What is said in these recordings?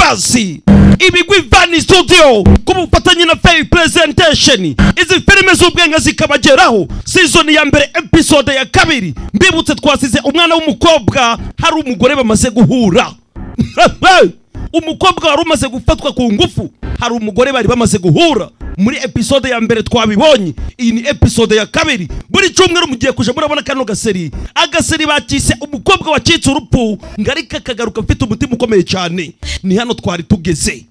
Basi Ibigwi Vani Studio ku bufatanye na Fair Presentation, izi filime z'ubwenge zikabageraho. Season ya mbere episode ya kabiri. Mbibutse twasize umwana w'umukobwa hari umugore bamaze guhura. Umukobwa wari umaze gufatwa ku ngufu, hari umugore bari bamaze guhura. Muri episode ya mbere twabibonye, iyi ni episode ya kabiri. Buri cyumweru mugiye kuja murabona kano gaseri. Agaseri bakise umukobwa wacitse urupfu, ngarika kagaruka mfite umutima ukomeye cyane. Ni hano twari tugeze.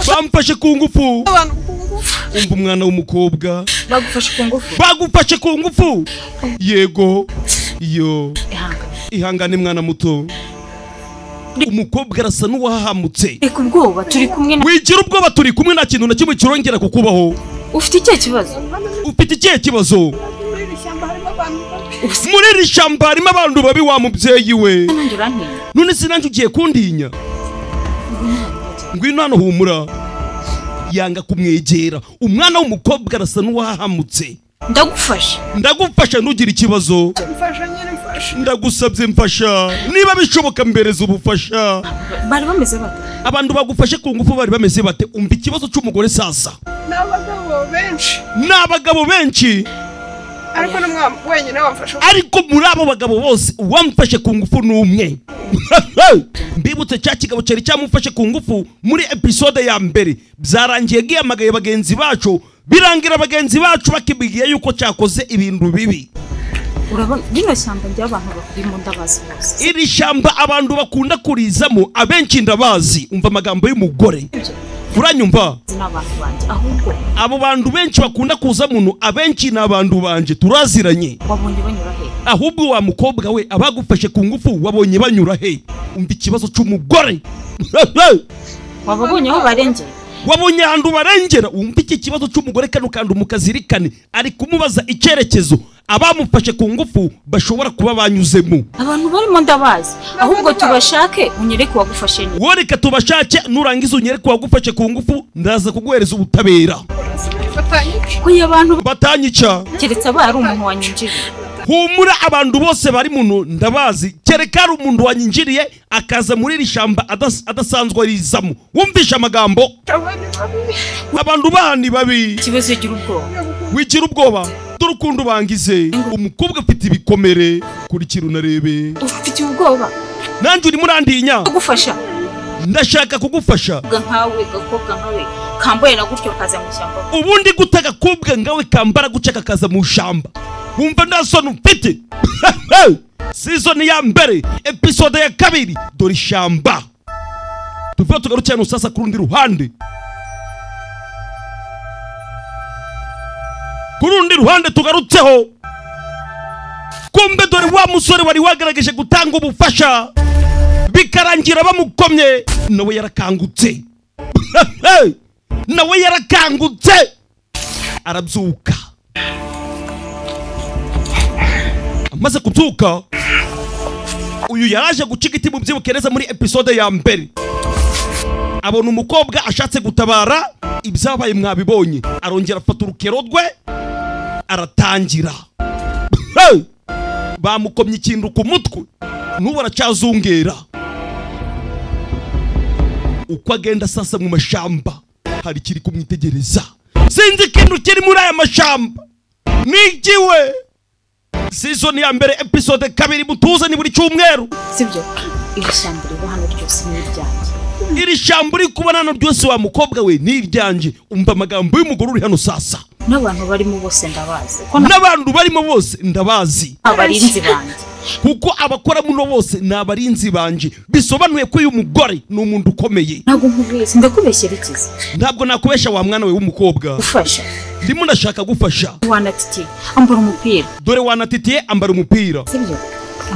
Bamfashe ku ngufu. Umva umwana w'umukobwa. Bagufashe ku ngufu. Bagufashe ku ngufu. Yego. Yo. Ihangane mwana muto. Umukobwa arasa n'uwahamutse. Reka ubwoba turi kumwe na. Wigira ubwoba turi kumwe nta kintu na kimwe kirongera kukubaho. Ufite ikihe kibazo? Ufite ikihe kibazo? Muri iri shyamba harimo abantu babi wa mubyeyi we. None se nanjye ugiye kundinya? Ngwino hano humura. Yanga kumwegera. Umwana w'umukobwa arasa n'uwahamutse. Ndagufasha. Ndagufasha ntugire ikibazo. Mfasha nyine mfasha. Ndagusabye mfasha. Niba bishoboka mbereza ubufasha. Bari bameze bate? Abantu bagufashe ku ngufu bari bameze bate? Umva ikibazo cy'umugore sasa. N'abagabo benshi. N'abagabo benshi. Ariko n'umwe wenyine wamfashe. Ariko muri abo bagabo bose uwamfashe ku ngufu ni umwe. Mbibutse cya kigabo cyari cyamufashe ku ngufu muri episode ya mbere. Byarangiye gihamagaye bagenzi bacu, birangira bagenzi bacu bakibigiye yuko cyakoze ibintu bibi. Urabona rino shyamba ry'abantu bakurimo ndabazi bose. Iri shyamba abantu bakunda kurizamo abenshi ndabazi. Umva amagambo y'umugore. Uranyumva? Ahubwo abo bantu benshi bakunda kuza muno abenshi ni abantu banje turaziranye. Wabonye banyura he? Ahubwo wa mukobwa we abagufashe ku ngufu wabonye banyura he? Umva ikibazo cy'umugore. Wabonye aho barengera? Wabonye ahantu barengera? Umva iki kibazo cy'umugore kano kandi umukazirikane ari kumubaza icyerekezo abamufashe ku ngufu bashobora kuba banyuzemo. Abantu barimo ndabazi. Ahubwo tubashake unyereke wagufashe ni. Wowe reka tubashake nurangiza unyereke wagufashe ku ngufu ndaza kuguhereza ubutabera. Ko abantu batanyica. Keretse abaye ari umuntu wanyinjiriye. Humura abantu bose bari muno ndabazi. Kereka ari umuntu wanyinjiriye akaza muri iri shamba adasanzwe arizamo. Wumvisha amagambo. Abantu bahani babi. Ikibazo gira ubwoba. Wigira ubwoba. Dore ukuntu bangize. Umukobwa afite ibikomere. Kurikira unarebe. Ufite ubwoba. Nanjye uri murandinya. Kugufasha. Ndashaka kugufasha. Nkawe gakobwa nkawe kambaye na gutyo kaza mu shyamba. Ubundi gutaga kubwa ngawe kambara guceka kaza mu shamba. Wumva ndasona ufite. Season ya mbere episode ya kabiri dore ishamba. Tuvuye tugarukiye no sasa kurundi ruhande. Kurundi ruhande tugarutseho. Kumbe dore wa musore wari wagerageje gutanga ubufasha bikarangira bamukomye, nawe yarakangutse. Nawe yarakangutse arabyuka. Amaze kubyuka uyu yaraje guca igiti mu byibukereza muri episode ya mbere. Abona umukobwa ashatse gutabara, ibyabaye mwabibonye. Arongera afata urukero rwe aratangira. Bamukomye ikintu ku mutwe n'ubu aracyazungera. Uko agenda sasa mu mashamba hari kiri kumwitegereza. Sinzi ikintu kiri muri aya mashamba. Nigiwe. Season ya mbere episode kabiri mutuze ni buri cyumweru. Sibyo? Iri shyamba riri hano ryose ni iryanjye. Iri shyamba uri kubona hano ryose wa mukobwa we ni iryanjye. Umva amagambo y'umugore uri hano sasa. N'abantu barimo bose ndabazi. N'abantu barimo bose ndabazi. Abarinzi banje. Kuko abakora muno bose ni abarinzi banje. Bisobanuye ko uyu mugore ni umuntu ukomeye. Ntabwo nkubeshye, ndakubeshyera ikiza. Ntabwo nakubesha wa mwana we w'umukobwa. Ufasha. Ndimo ndashaka gufasha. Wanatitiye ambara umupira. Dore wanatitiye ambara umupira. Sibyo?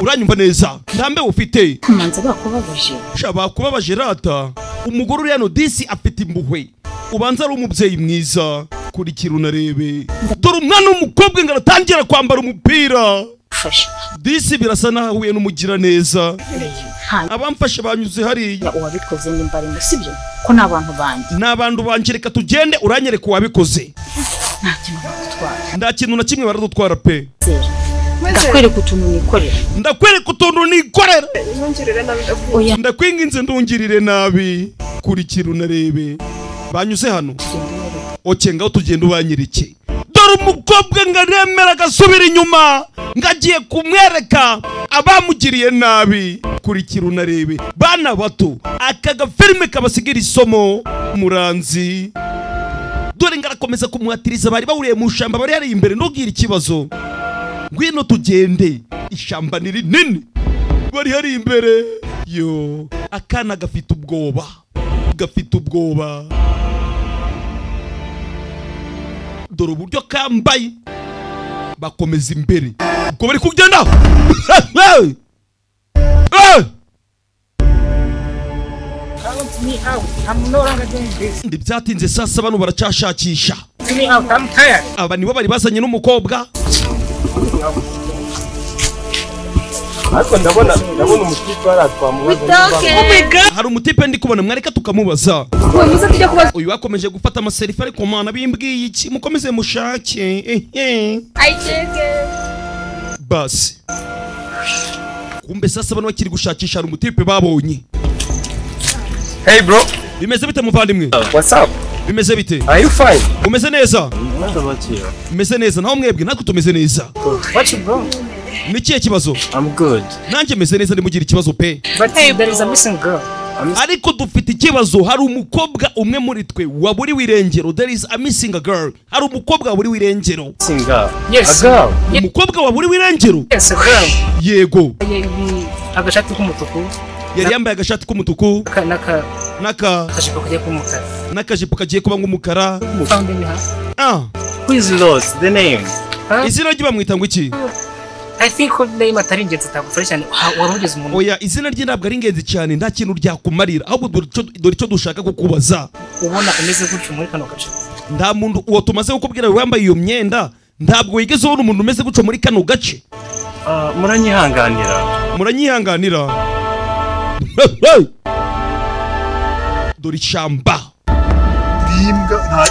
Uranyumva neza. Ntambe ufite. Kumanza bakubabaje. Sha bakubabaje rata. Umugore uri hano disi afite impuhwe. Ubanza ari umubyeyi mwiza. Kurikira unarebe. Dore umwana w'umukobwa ngo aratangira kwambara umupira. Disi birasa naho ahuye n'umugira neza. Abamfashe banyuze hariya. Uwabikoze nimba ari sibyo? Ko n'abantu banje. N'abantu banje reka tugende uranyereka uwabikoze. Nta kintu bagutwara. Nta kintu na kimwe baradutwara pe. Ndakwereka utuntu nikorera. Ndakwereka utuntu nikorera. Ntungirire nabi ndakwinginze. Ndakwinginze ndungirire nabi. Kurikira unarebe. Banyuze hano. Oke ngaho tugenda ubanyirike. Dore umukobwa ngaremera agasubira inyuma ngagiye kumwereka abamugiriye nabi. Kurikira unarebe. Bana bato, aka gafilme kabasigira isomo muranzi. Dore ngarakomeza kumuhatiriza bari bahuriye mu shamba bari hari imbere ntugira ikibazo. Ngwino tugende, ishamba ni rinini. Bari hari imbere. Yo, akana gafite ubwoba. Gafite ubwoba. Dore uburyo kambaye. Bakomeza imbere. Ubwo bari kugenda. Me out. I'm no longer doing this. Ndibyatinze sasa bano baracashakisha. Me out. I'm tired. Aba nibo bari bazanye n'umukobwa. Ariko ndabona umutipe aratwamubaza. Oh my God. Hari umutipe ndi kubona mwareka tukamubaza. Uyu wakomeje gufata ama selfie ariko mana bimbwiye iki mukomeze mushake. I check. Basi. Kumbe sasa bano bakiri gushakisha hari umutipe babonye. Hey bro. Bimeze bite muvandimwe? What's up? Bimeze bite? Are you fine? Umeze neza? What about you? Umeze neza naho mwebwe natwe tumeze neza. What you bro? Ni kihe kibazo? I'm good. Nanjye meze neza ndimugira ikibazo pe. But hey, there is a missing girl. Ariko dufite ikibazo, hari umukobwa umwe muri twe waburiwe irengero. There is a missing girl. Hari umukobwa waburiwe irengero. Missing girl. Yes. A girl. Umukobwa waburiwe irengero? Yes, a girl. Yego. Agashati k'umutuku. Yari yambaye agashati k'umutuku n'aka akajipo kagiye kuba umukara. N'akajipo kagiye kuba nk'umukara. Ah. Who is lost? The name. Izina rye bamwita ngo iki? I think ko name atari ingenzi tagufasha cyane warugeze umuntu. Oya, izina rye ntabwo ari ingenzi cyane, nta kintu ryakumarira. Ahubwo dore icyo dushaka kukubaza. Ubona umeze gutyo muri kano gace. Nta muntu uwo tumaze kukubwira wambaye iyo myenda, ntabwo wigeze ubona umuntu umeze gutyo muri kano gace. Muranyihanganira. Muranyihanganira. Dore ishyamba. Imbwa nta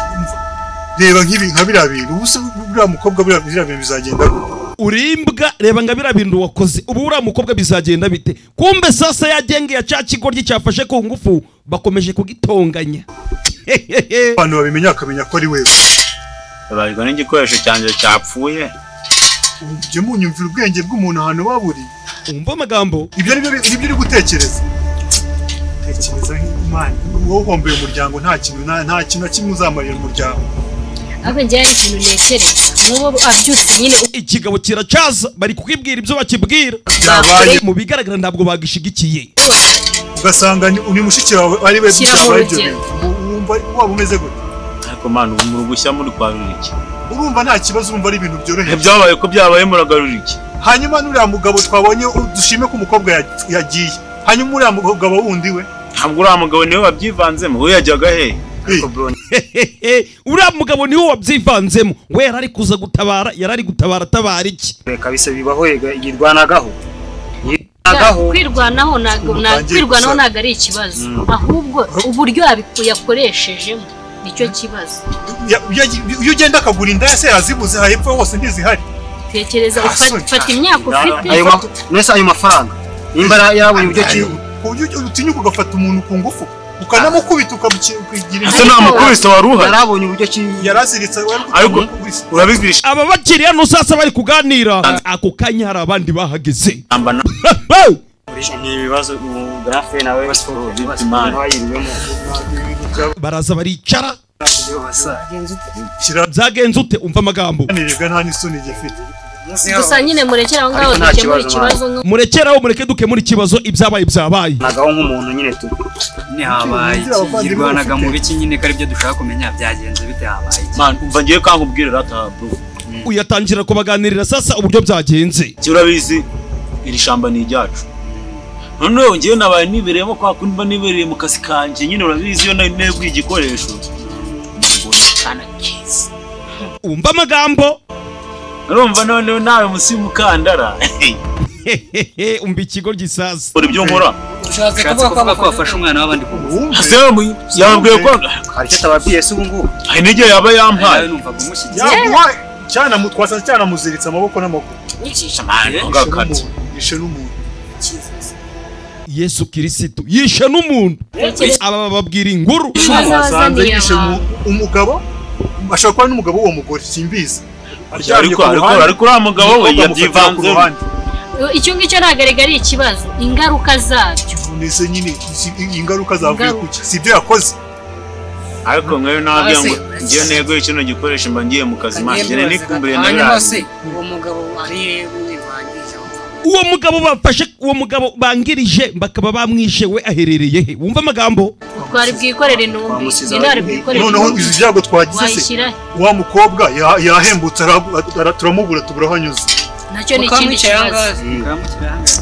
reba nk'ibi nka biriya bintu ubu se buriya mukobwa biriya bintu bizagenda gute? Urimbwa reba nga biriya bintu wakoze ubu uriya mukobwa bizagenda bite? Kumbe sasa yagenge ya cya kigoryi cyafashe ku ngufu bakomeje kugitonganya. Abantu babimenya akamenya ko ari wewe. Babajwe n'igikoresho cyanjye cyapfuye. Ujye munyumvira ubwenge bw'umuntu ahantu baburi. Umva amagambo. Ibyo nibyo uri gutekereza. Tekereza nk'Imana. Wowe uhombeye umuryango nta kintu nta kintu kimwe uzamarira umuryango. Ahubwo njye hari ikintu ntekereza. N'ubu abyutse nyine ikigabo kiracaza bari kukibwira ibyo bakibwira. Mu bigaragara ntabwo bagishigikiye. Ugasanga ni mushiki wawe ari we byabaye ibyo bintu. Wumva waba umeze gute? Ariko man ubu muri gushya muri kwarura iki? Urumva nta kibazo, urumva ari ibintu byoroheje. Ibyabaye ko byabaye muragarura iki? Hanyuma nuriya mugabo twabonye dushime ko umukobwa yagiye. Hanyuma uriya mugabo wundi we ntabwo uriya mugabo niwe wabyivanzemo, we yajyaga he? Uriya mugabo niwe wabyivanzemo, we yarari kuza gutabara, yarari gutabara atabara iki? Kabisa bibaho yirwanagaho. Kwirwanaho ntabwo kwirwanaho ntabwo ari ikibazo, ahubwo uburyo yakoreshejemo nicyo kibazo. Iyo ugenda akagura indaya se yazibuze hepfo hose ntizihari. Tekereza ufata imyaka ufite. Nese ayo mafaranga nimba yarabonye uburyo ki utinyuka ugafata umuntu ku ngufu ukanamukubita ukamugira ese nta mukubise wari uhari yarabonye uburyo ki yaraziritse ariko urabizirisha. Aba bakiri hano sasa bari kuganira ako kanya hari abandi bahageze. Ni ibibazo grafe nawe baraza baricara. Byagenze ute? Umva amagambo. Nta n'isoni gifite. Gusa nyine murekera aho ngaho dukemura ikibazo. Murekeraho mureke dukemura ikibazo, ibyabaye byabaye. Nagaho nk'umuntu nyine tu. Ni habaye yirwanaga mu biki nyine ko aribyo dushaka kumenya byagenze bite habaye. Man umva ngiye kankubwira rata bro. Uyatangira kubaganirira sasa uburyo byagenze. Urabizi iri shamba ni iryacu. Noneho ngiye nabaye nibereyemo kwa kundi mba nibereye mu kazi kanje nyine urabizi iyo negwiye igikoresho. Mbona kiza. Umva amagambo. Urumva noneho nawe musi mukandara. Umva ikigo gisasa. Uri byo nkora. Ushatse kuvuga ko wafashe umwana w'abandi ku ngufu. Ase yambwiye ko hari icyo tababwiye se ubu ngubu. Hari n'igihe yaba yampaye. Numvaga umushyigikiye. Cyana twasanze cyanamuziritse amaboko n'amaguru. Yishe n'umuntu. Yesu Kirisitu yishe n'umuntu. Aba bababwira inkuru. Basanze yishe umugabo, ashobora kuba n'umugabo w'uwo mugore simbizi. Ariko uriya mugabo we yabyivanze. Icyo ngicyo ntabwo ari ikibazo, ingaruka zabyo. Nese nyine ingaruka zavuye kuki? Si ibyo yakoze. Ariko mwe nabyo ngo ngiye nego kino gikoresho mba ngiye mu kazi manje nikumbure nawe. Uwo mugabo ari wangije. Uwo mugabo bafashe, uwo mugabo bangirije bakaba bamwishe we aherereye he? Wumva amagambo? Twari bwikorere intumbi, intare bwikorere. Noneho izi byago twagize se wa mukobwa yahembutse turamubura tubura aho anyuze. Nacyo ni ikindi kibazo.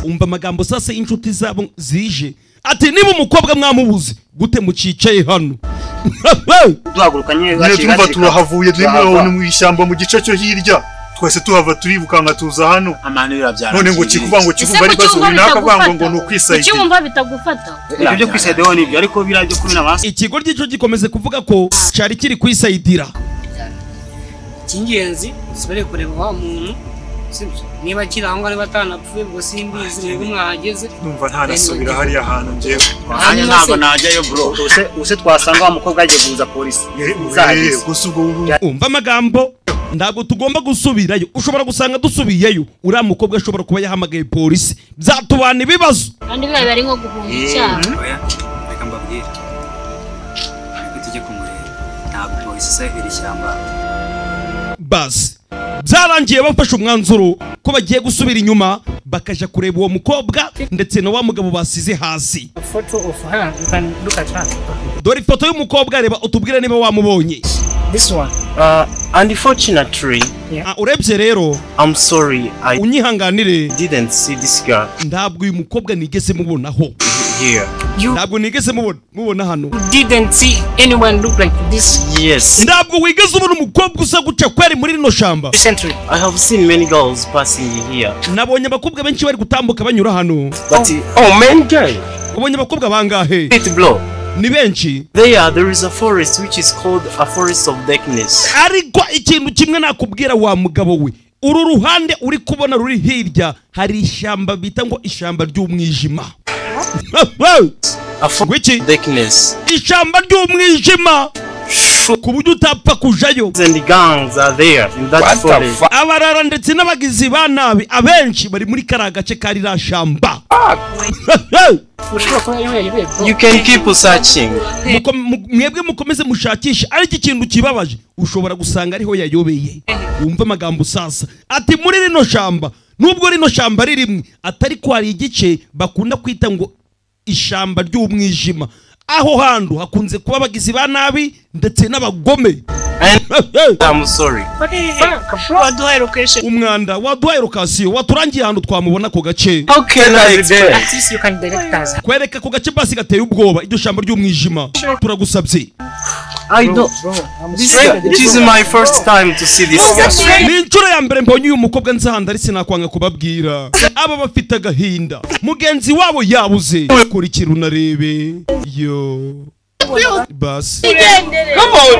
Umva amagambo sasa inshuti zabo zije ati niba umukobwa mwamubuze gute mucicaye hano? Duhaguruka nyine tumva turahavuye turi mu ishyamba mu gice cyo hirya twese tuhava turibukanga tuza hano. None ngo kikuvuga ngo kikuva ari bazo runaka vuga ngo ni ukwisayidira. Icyumva bitagufata. Ibyo byo kwisayidira ni ibyo ariko bira byo kumena amaraso. Ikigo ry'icyo gikomeze kuvuga ko cyari kiri kwisayidira. Icy'ingenzi usubire kureba wa muntu sibyo niba kiri aho ngaho batanapfuye ubwo simbizi mwebwe mwahageze. Numva ntanasubira hariya hantu njyewe. Hanya ntabwo najyayo bro. Use twasanga wa mukobwa agiye guhuza polisi. Gusa ubwo umva amagambo ntabwo tugomba gusubirayo. Ushobora gusanga dusubiyeyo uriya mukobwa ashobora kuba yahamagaye polisi byatubana ibibazo. Kandi biba bari nko guhunga icyaha. Oya reka mbabwire, ariko tujye kumureba ntabwo polisi isahira ishyamba. Basi byarangiye bafashe umwanzuro ko bagiye gusubira inyuma bakaja kureba uwo mukobwa ndetse na wa mugabo basize hasi. Dore ifoto y'umukobwa, reba utubwire niba wamubonye. This one. Unfortunately, urebye rero, I'm sorry, I unyihanganire, didn't see this girl. Ntabwo uyu mukobwa nigeze mubonaho. Here. Ntabwo nigeze mubona hano. Didn't see anyone look like this. Yes. Ntabwo wigeze ubona umukobwa usa gutya kweri muri rino shamba. Recently, I have seen many girls passing here. Nabonye abakobwa benshi bari gutambuka banyura hano. But oh man girl. Ubonye abakobwa bangahe? It blow. Ni benshi. There is a forest which is called a forest of darkness. Ariko ikintu kimwe nakubwira wa mugabo we, uru ruhande uri kubona ruri hirya hari ishyamba bita ngo ishyamba ry'umwijima. A forest darkness. Ishyamba ry'umwijima ku buryo utapfa kujayo. And the gangs are there in that forest. Abarara ndetse n'abagizi ba nabi abenshi bari muri kariya gace kari ra shamba. You can keep searching. Mwebwe mukomeze mushakishe, ariko ikintu kibabaje ushobora gusanga ariho yayobeye. Wumva amagambo sasa ati muri rino shamba, nubwo rino shamba ari rimwe atari ko hari igice bakunda kwita ngo ishamba ry'umwijima. Aho hantu hakunze kuba abagizi ba nabi ndetse n'abagome. I'm sorry. Waduhaye location. Umwanda waduhaye location, waturangiye ahantu twamubona ko gace. How can I explain? At least you can direct us. Kwereka ko gace basi gateye ubwoba iryo shamba ry'umwijima. Turagusabye. I don't. This is my first time to see this guy. Ni inshuro ya mbere mbonye uyu mukobwa nzahanda ari sinakwanga kubabwira. Aba bafite agahinda. Mugenzi wabo yabuze. Kurikira unarebe. Yo. Basi.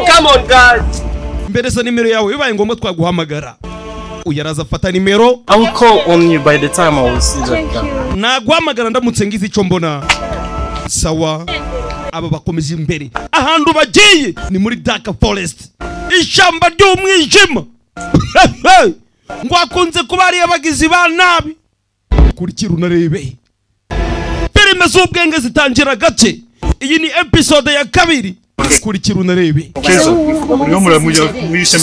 Come on guys. Mbereza nimero yawe bibaye ngombwa twaguhamagara. Uyaraza afata nimero. I will call on you by the time I will see that guy. Naguhamagara ndamutse ngize icyo mbona. Sawa. Aba bakomeza imbere. Ahantu bagiye ni muri Dark Forest. Ishyamba ry'umwijima. Ngo akunze kuba ari abagizi ba nabi. Kurikira unarebe. Filime z'ubwenge zitangira gace. Iyi ni episode ya 2. Kurikira unarebe. Keza, muriho muramujya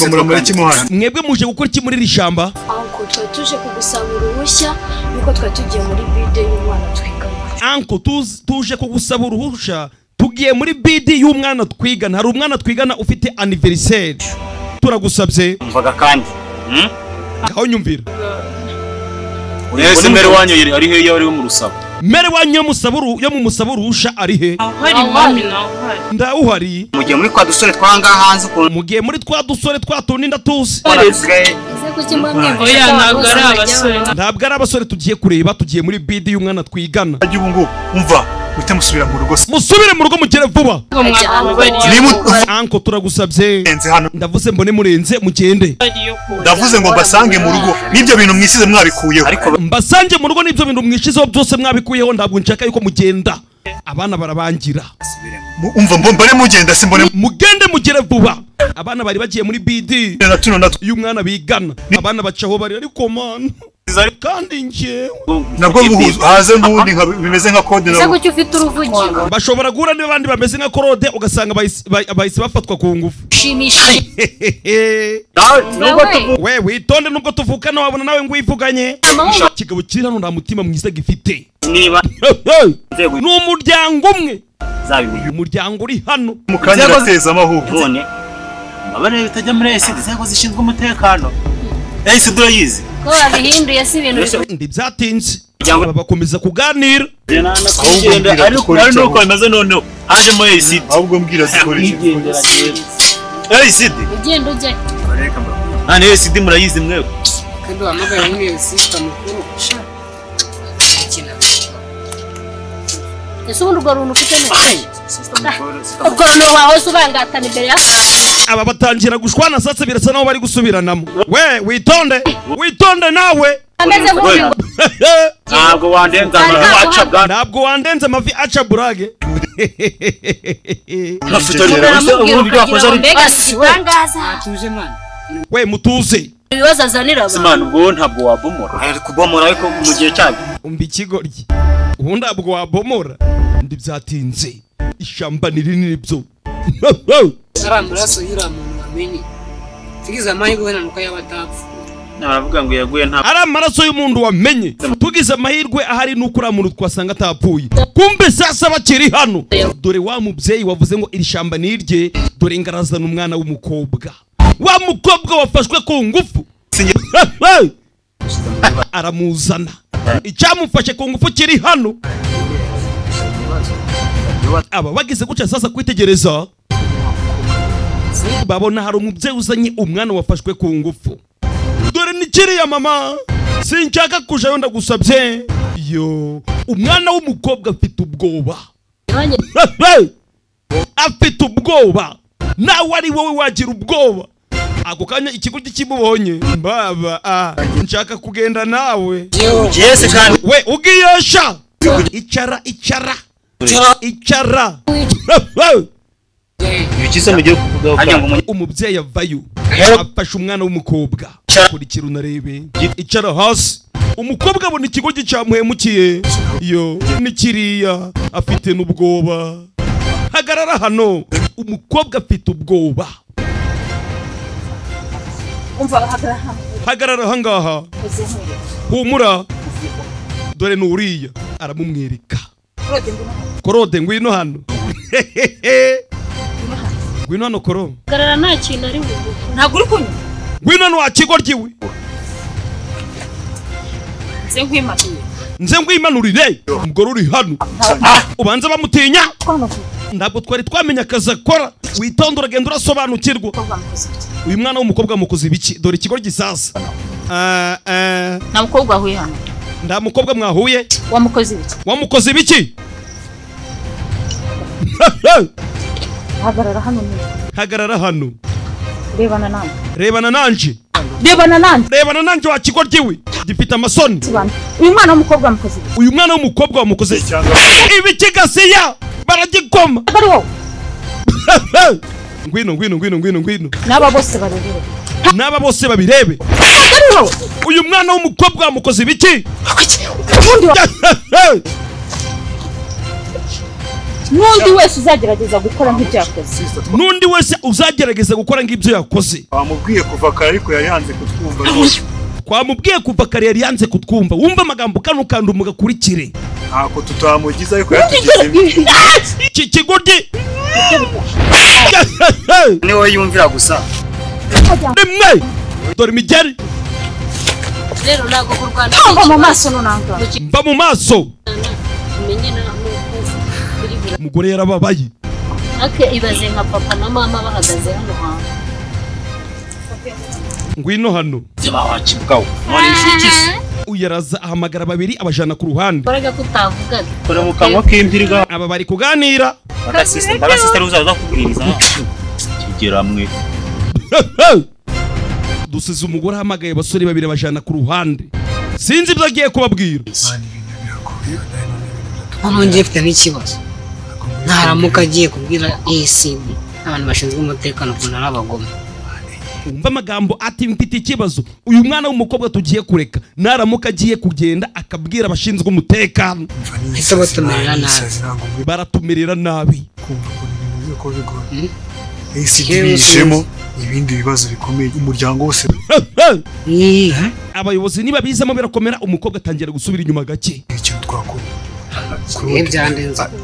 muramara iki muhana? Mwebwe muje gukora iki muri iri shamba? Uncle, twari tuje kugusaba uruhushya nuko twari tugiye muri bide y'umwana twigana. Uncle, tuje kugusaba uruhushya tugiye muri bide y'umwana twigana. Hari umwana twigana ufite anniversaire. Turagusabye. Mvaga kandi. Aho nyumvira. Ese mbere wanyu ari he yari mu rusaba? Mere wanyu yo mu musaba uruhusha ari he? Ahari mami nawe. Ndawuhari. Mugiye muri kwa dusore twanga hanze ukuntu. Mugiye muri twa dusore twatundi ndatuzi. Oya ntabwo ari abasore. Ntabwo ari abasore tugiye kureba, tugiye muri bidi y'umwana twigana. Ajye ubu ngo umva. Uhite musubira mu rugo. Musubire mu rugo mugere vuba. Anko turagusabye. Ndavuze mbone murenze mugende. Ndavuze ngo mbasange mu rugo n'ibyo bintu mwisize mwabikuyeho. Mbasange mu rugo n'ibyo bintu mwishizeho byose mwabikuyeho, ntabwo nshaka yuko mugenda. Abana barabangira. Umva mbone mugenda simbone mugende mugere vuba. Abana bari bagiye muri BD. Iyo umwana bigana abana bacaho bari ariko man kandi njyewe nabwo haze n'ubundi bimeze nka kode nabo. Ese kuki ufite uruvugiro? Bashobora guhura n'abandi bameze nka korode ugasanga bahise bafatwa ku ngufu. Shimishije. We witonde nubwo tuvukana wabona nawe ngo wivuganye. Kigabo kiri hano nta mutima mwiza gifite. Niba ni umuryango umwe. Umuryango uri hano. Mukanya bateza amahugurwa. None abana bitajya muri ECD inzego zishinzwe umutekano. ECD urayizi. Ko babihinduye si ibintu ndi byatinze. Bakomeza kuganira. Ariko ari nuko bimeze noneho hajemo ECD. Ahubwo mbwira zikora iki? ECD. Ugenda ujya. Nane ECD murayizi mwewe. Kandi wamagaye muri sister mukuru. Ese ubundi urwo runtu ufite ni urwo runtu wahoze ubangatana imbere y'abantu. Aba batangira gushwana sasa birasa naho bari gusubiranamo. We witonde, witonde nawe. Ntabwo wandenza amavi aca bwa. Ntabwo wandenza amavi aca burage. We mutuze. Ibibazo azanira abantu. Simana ubwo ntabwo wabomora. Ari kubomora ariko mu gihe cyabyo. Umva ikigoryi. Ubu ntabwo wabomora. Ndi byatinze. Ishyamba ni rinini byo. Ari amaraso y'uriya muntu wamenye. Tugize amahirwe wenda nuko yaba atapfa. Naravuga ngo yaguye nta. Ari amaraso y'umuntu wamenye. Tugize amahirwe ahari nuko uriya muntu twasanga atapfuye. Kumbe sasa bakiri hano. Dore wa mubyeyi wavuze ngo iri shyamba ni irye, dore ngarazana umwana w'umukobwa. Wa mukobwa wafashwe ku ngufu. Aramuzana. Icyamufashe ku ngufu kiri hano. Aba bagize gutya sasa kwitegereza babona hari umubyeyi uzanye umwana wafashwe ku ngufu. Dore ni kiriya mama, sinshaka kujayo ndagusabye. Yo, umwana w'umukobwa afite ubwoba. Afite ubwoba. Nawe ari wowe wagira ubwoba. Ako kanya ikigo kimubonye mbaba nshaka kugenda nawe. Yes kandi we ugiyesha. Icara icara. Icara. Umubyeyi avayo afashe umwana w'umukobwa. Kurikira unarebe. Icara hasi. Umukobwa abona ikigo cyamuhemukiye. Yo ni kiriya afite n'ubwoba. Hagarara hano. Umukobwa afite ubwoba. Hagarara hangaha. Humura. Dore nuriya aramumwereka. Korode ngwino hano. Ngwino hano koro. Hagarara nta kintu ari bugufi. Ntabwo uri kunywa. Ngwino hano wa kigoryi we. Nze nkwimanurire. Nze nkwimanurire. Umugore uri hano. Ubanza bamutinya. Ntabwo twari twamenya akazi akora. Witonde uragenda urasobanukirwa. Uyu mwana w'umukobwa mukoze ibiki? Dore ikigo gisasa. Nta mukobwa wahuye hano. Nta mukobwa mwahuye? Wamukoze ibiki? Wamukoze ibiki? Hagarara hano. Hagarara hano. Rebana nanje. Rebana nanje. Rebana nanje. Rebana nanje wa kigoryi we. Gifite amasoni. Uyu mwana w'umukobwa wamukoze ibiki? Uyu mwana w'umukobwa wamukoze ibiki gasiya? Baragikoma. Ngwino ngwino ngwino ngwino ngwino. N'aba bose babirebe. N'aba bose babirebe. Uyu mwana w'umukobwa wamukoze ibiki? N'undi wese uzagerageza gukora nk'ibyo yakoze. N'undi wese uzagerageza gukora nk'ibyo yakoze. Twamubwiye kuva kare ariko yari yanze kutwumva rwose. Twamubwiye kuva kare yari yanze kutwumva. Wumva amagambo kano kandi umugakurikire. Ntako tutamugize ariko yatugize. Iki kigoryi. Ni wowe yumvira gusa. Rimwe. Dore imigeri. Rero ntabwo kurwana. Mva mu maso nonanga. Mva mu maso. Umugore yarababaye. Ake ibaze nka papa na mama bahagaze hano hantu. Ngwino hano. Uyaraza ahamagara babiri abajana ku ruhande. Koraga kutavugaga. Kora mu kanwa k'impiriga. Aba bari kuganira. Barasista uzaza kubwiriza. Kigera mwe. Dusize umugore ahamagaye abasore babiri abajana ku ruhande. Sinzi ibyo agiye kubabwira. Hano ngiye mfite n'ikibazo. Ntaramuka agiye kubwira ACB abantu bashinzwe umutekano ukuntu ari abagome. Umva amagambo ati mfite ikibazo. Uyu mwana w'umukobwa tugiye kureka naramuka agiye kugenda akabwira abashinzwe umutekano. Ese batumerera nabi. Baratumerera nabi. Kumva ko ibintu byo bigoye. ACB yijemo ibindi bibazo bikomeye umuryango wose. Abayobozi niba bizamo birakomera umukobwa atangira gusubira inyuma gake. Ikintu twakora.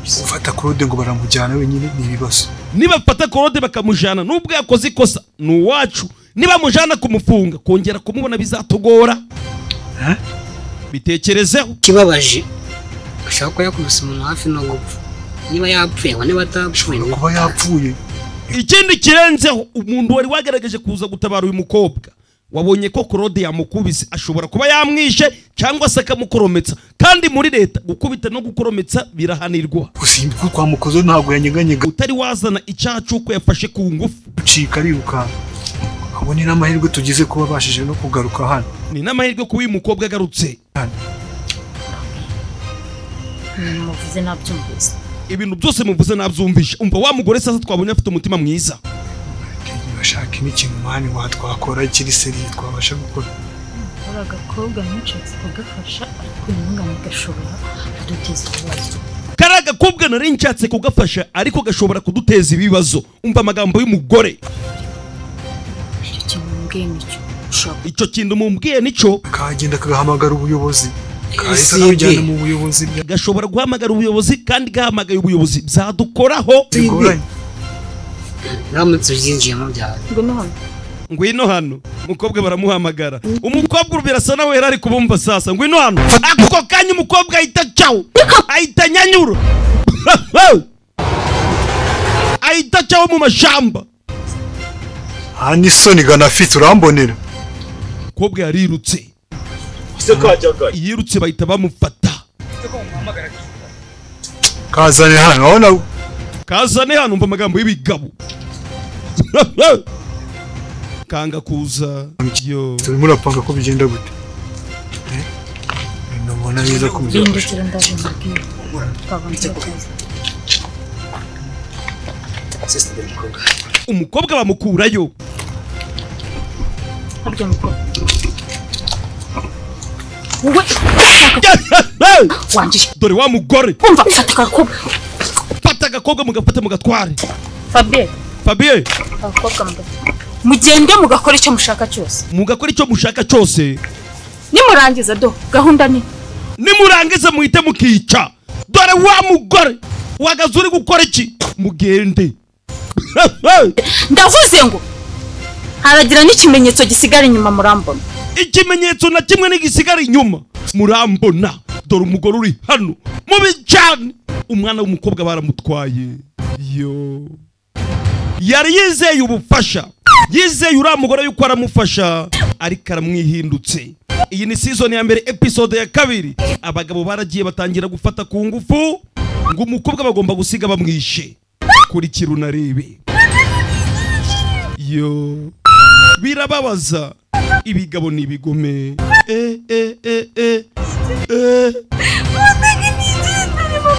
Gufata Claude ngo baramujyana wenyine ni ibibazo. Niba fata Claude bakamujana nubwo yakoze ikosa ni uwacu, niba mujana kumufunga kongera kumubona bizatugora. Bitekerezeho. Kibabaje ashaka ko yakubise umuntu hafi no gupfa. Niba yapfuye ngo niba atapfuye kuba yapfuye. Ikindi kirenzeho umuntu wari wagaragaje kuza gutabara uyu mukobwa wabonye ko Claude yamukubise ashobora kuba yamwishe cyangwa se akamukorometsa, kandi muri leta gukubita no gukorometsa birahanirwa. Gusimbuka kwa mukozo ntabwo yanyeganyega. Utari wazana icyacu ko yafashe ku ngufu ucika ariruka. Abone n'amahirwe tugize kuba bashije no kugaruka hano. Ni n'amahirwe kuba uyu mukobwa agarutse. Muvuze nabyumvise. Ibintu byose muvuze nabyumvishe. Umva wa mugore sasa twabonye afite umutima mwiza. Bashaka n'ikintu mani watwakora ikiri seri twabasha gukora. Uri agakobwa nshatse kugafasha ariko intungane gashobora kuduteza ibibazo. Kari agakobwa nari nshatse kugafasha ariko gashobora kuduteza ibibazo. Umva amagambo y'umugore. Icyo kintu mumbwiye nicyo. Kagenda kagahamagara ubuyobozi. Kahita kabijyana mu buyobozi. Gashobora guhamagara ubuyobozi kandi gahamagaye ubuyobozi byadukoraho. Uramutse ubyinjiyemo byawe. Ngwino hano. Umukobwa baramuhamagara. Umukobwa birasa nawe yari ari kubumva sasa. Ngwino hano. Ako kanya umukobwa ahita cyawo. Ahita nyanyura. Ahita cyawo mu mashamba. Hani soni ganafite urambonera. Umukobwa yarirutse. Yirutse bahita bamufata. Kazane hano. Urabona kazane hano. Umva amagambo y'ibigabo. Kanga kuza. Yo. Turimo urapanga ko bigenda gute? Nubona biza kumuzafasha. Umukobwa bamukurayo. Dore wa mugore. Umva fata agakobwa. Fata agakobwa mugafata mugatware. Fabien. Fabien. Agakobwa mugafata. Mugende mugakora icyo mushaka cyose. Mugakora icyo mushaka cyose. Nimurangiza do gahunda ni. Nimurangiza muhite mukica. Dore wa mugore wagaze uri gukora iki? Mugende. Ndavuze ngo haragira n'ikimenyetso gisigara inyuma murambona. Ikimenyetso na kimwe n'igisigara inyuma murambona. Dore umugore uri hano mubi cyane. Umwana w'umukobwa baramutwaye. Yo. Yari yizeye ubufasha. Yizeye uriya mugore yuko aramufasha ariko aramwihindutse. Iyi ni season ya mbere episode ya 2. Abagabo baragiye batangira gufata ku ngufu ngo umukobwa bagomba gusiga bamwishe. Kurikira unarebe. Yo. Birababaza. Ibigabo ni ibigome.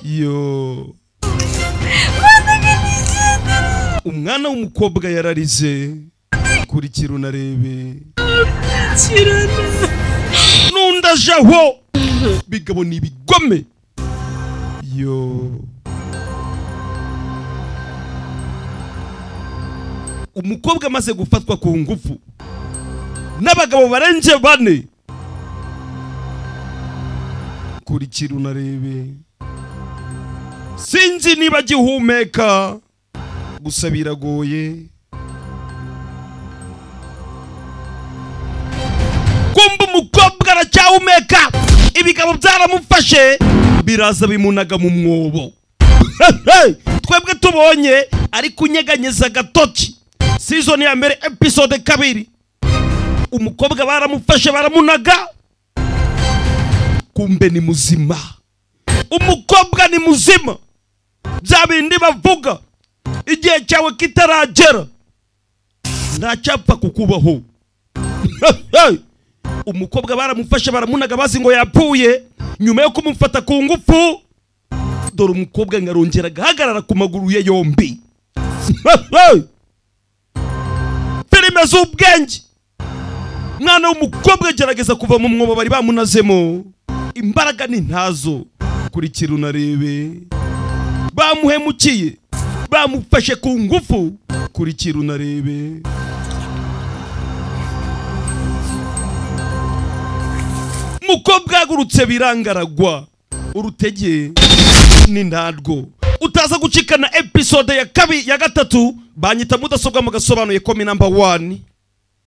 Yo. Umwana w'umukobwa yararize. Kurikira unarebe. Nundajaho. Bigabo ni ibigome. Yo. Umukobwa amaze gufatwa ku ngufu n'abagabo barenze 4. Kurikira unarebe. Sinzi niba gihumeka gusa biragoye. Kumba umukobwa aracyahumeka. Ibigabo byaramufashe biraza bimunaga mu mwobo. Twebwe tubonye ari kunyeganyeza agatoki. Season ya mbere episode 2. Umukobwa baramufashe baramunaga. Kumbe ni muzima, umukobwa ni muzima. Bya bindi bavuga igihe cyawe kitaragera ntacyapfa kukubaho. Umukobwa baramufashe baramunaga bazi ngo yapfuye nyuma yo kumufata ku ngufu. Dore umukobwa ngarongera agahagarara ku maguru ye yombi. Filime z'ubwenge. Mwana w'umukobwa agerageza kuva mu mwobo bari bamunazemo, imbaraga ni ntazo. Kurikira unarebe, bamuhemukiye, bamufashe ku ngufu. Kurikira unarebe. Mukobwa agurutse birangaragwa, urutege ni ntarwo. Utaza gucikana episode ya kabi ya gatatu. Banyita mudasobwa mugasobanuye komi number 1.